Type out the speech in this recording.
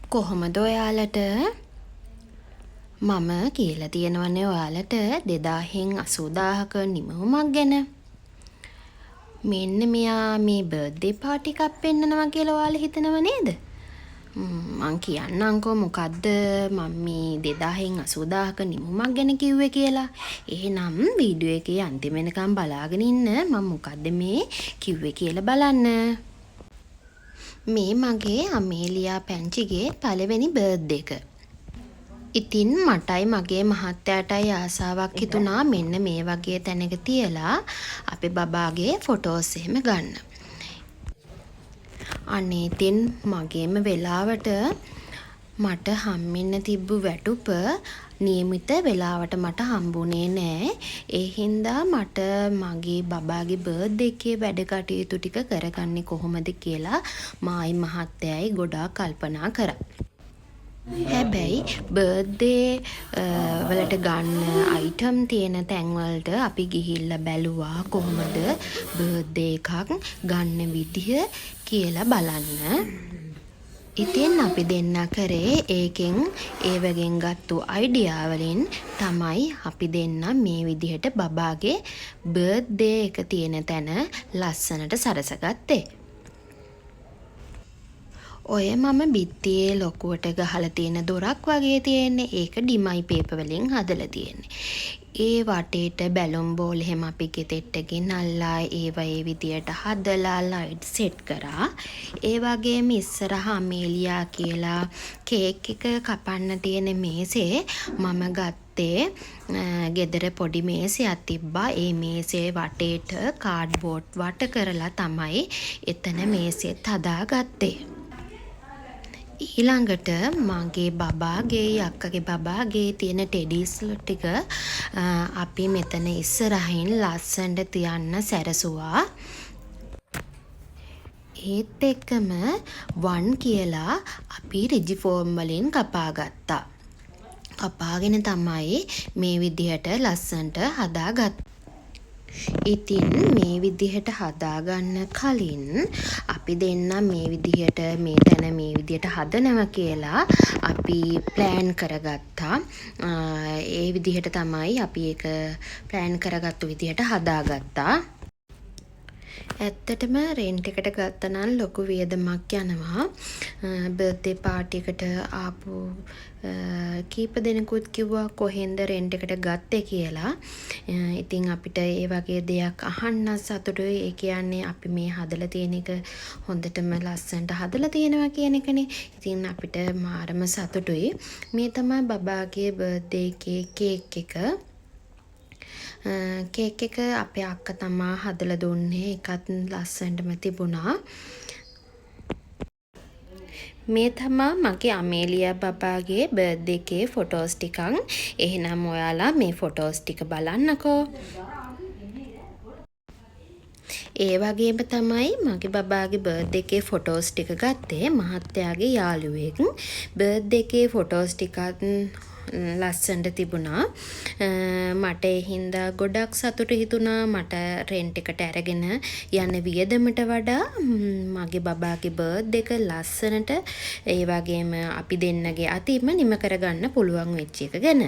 කොහොමද ඔයාලට? මම කියලා තියෙනවනේ ඔයාලට 2000න් 80,000ක නිමවුමක් ගැන. මෙන්න මෙයා මේ බර්ත්ඩේ පාටි එකක් පෙන්නනවා කියලා ඔයාලා හිතනව නේද? මං කියන්නම්කෝ මොකද්ද මං මේ 2000න් 80,000ක නිමවුමක් ගැන කිව්වේ කියලා. එහෙනම් වීඩියෝ එකේ අන්තිම වෙනකම් බලාගෙන ඉන්න මං මොකද්ද මේ කිව්වේ කියලා බලන්න. මේ මගේ අමේලියා පැංචිගේ පළවෙනි බර්ත්ඩේ එක. ඉතින් මටයි මගේ මහත්තයාටයි ආසාවක් හිතුණා මෙන්න මේ වගේ තැනක තියලා අපේ බබාගේ ෆොටෝස් එහෙම ගන්න. අනේ ඉතින් මගේම වෙලාවට මට හම්බෙන්න තිබ්බු වැටුප නියමිත වෙලාවට මට හම්බුනේ නෑ. ඒ හින්දා මට මගේ බබාගේ බර්ත්ඩේ එකේ වැඩ කටයුතු ටික කරගන්නේ කොහොමද කියලා මායි මහත්තයයි ගොඩාක් කල්පනා කරා. හැබැයි බර්ත්ඩේ වලට ගන්න අයිටම් තියෙන තැන් වලට අපි ගිහිල්ලා බැලුවා කොහොමද බර්ත්ඩේ එකක් ගන්න විදිහ කියලා බලන්න. ඉතින් අපි දෙන්නා කරේ ඒකෙන් ඒවගෙන් ගත්තු අයිඩියා වලින් තමයි අපි දෙන්නා මේ විදිහට බබාගේ බර්ත්ඩේ එක තියෙන තැන ලස්සනට සරසගත්තේ. ඔය මම බිත්තියේ ලොකුවට ගහලා තියෙන දොරක් වගේ තියෙන්නේ. ඒක ඩිමයි පේපර් වලින් හදලා තියෙන්නේ. ඒ වටේට බැලුම් බෝල එහෙම අපි ගෙදරට ගෙනල්ලා ඒවා ඒ විදියට හදලා ලයිට් සෙට් කරා. ඒ වගේම ඉස්සරහා අමේලියා කියලා කේක් එක කපන්න තියෙන මේසේ මම ගත්තේ ගෙදර පොඩි මේසයක් තිබ්බා. ඒ මේසේ වටේට කාඩ්බෝඩ් වට කරලා තමයි එතන මේසෙත් හදාගත්තේ. ඊළඟට මගේ බබාගේ අක්කගේ බබාගේ තියෙන ටෙඩීස් ටික අපි මෙතන ඉස්සරහින් ලස්සනට තියන්න සැරසුවා. ඒත් එක්කම වන් කියලා අපි රිජිෆෝම් වලින් කපා ගත්තා. කපාගෙන තමයි මේ විදිහට ලස්සනට හදාගත්තේ. ඉතින් මේ විදිහට හදාගන්න කලින් අපි දෙන්නා මේ විදිහට මේ තැන මේ විදිහට හදනවා කියලා අපි ප්ලෑන් කරගත්තා. ඒ විදිහට තමයි අපි ඒක ප්ලෑන් කරගත්තු විදිහට හදාගත්තා. ඇත්තටම රෙන්ට් එකට ගත්තා නම් ලොකු වියදමක් යනවා. බර්ත්ඩේ පාටි එකට ආපු කීප දෙනෙකුත් කිව්වා කොහෙන්ද රෙන්ට් එකට ගත්තේ කියලා. ඉතින් අපිට ඒ වගේ දෙයක් අහන්නත් සතුටුයි. ඒ කියන්නේ අපි මේ හදලා තියෙන එක හොඳටම ලස්සනට හදලා තියෙනවා කියන එකනේ. ඉතින් අපිට මාරම සතුටුයි. මේ තමයි බබාගේ බර්ත්ඩේ එකේ කේක් එක. කේක් එක අපේ අක්කා තමා හදලා දුන්නේ. ඒකත් ලස්සනටම තිබුණා. මේ තමා මගේ අමේලියා බබාගේ බර්ත්ඩේ එකේ ෆොටෝස් ටිකක්. එහෙනම් ඔයාලා මේ ෆොටෝස් ටික බලන්නකෝ. ඒ වගේම තමයි මගේ බබාගේ බර්ත්ඩේ එකේ ෆොටෝස් ටික ගත්තේ මහත්තයාගේ යාළුවෙක්. බර්ත්ඩේ එකේ ෆොටෝස් ටිකත් ලස්සනට තිබුණා. මට ඒ හින්දා ගොඩක් සතුටු හිතුණා. මට රෙන්ට් එකට අරගෙන යන වියදමට වඩා මගේ බබාගේ බර්ත්ඩේ එක ලස්සනට ඒ වගේම අපි දෙන්නගේ අතින්ම නිම කරගන්න පුළුවන් වෙච්ච එක ගැන.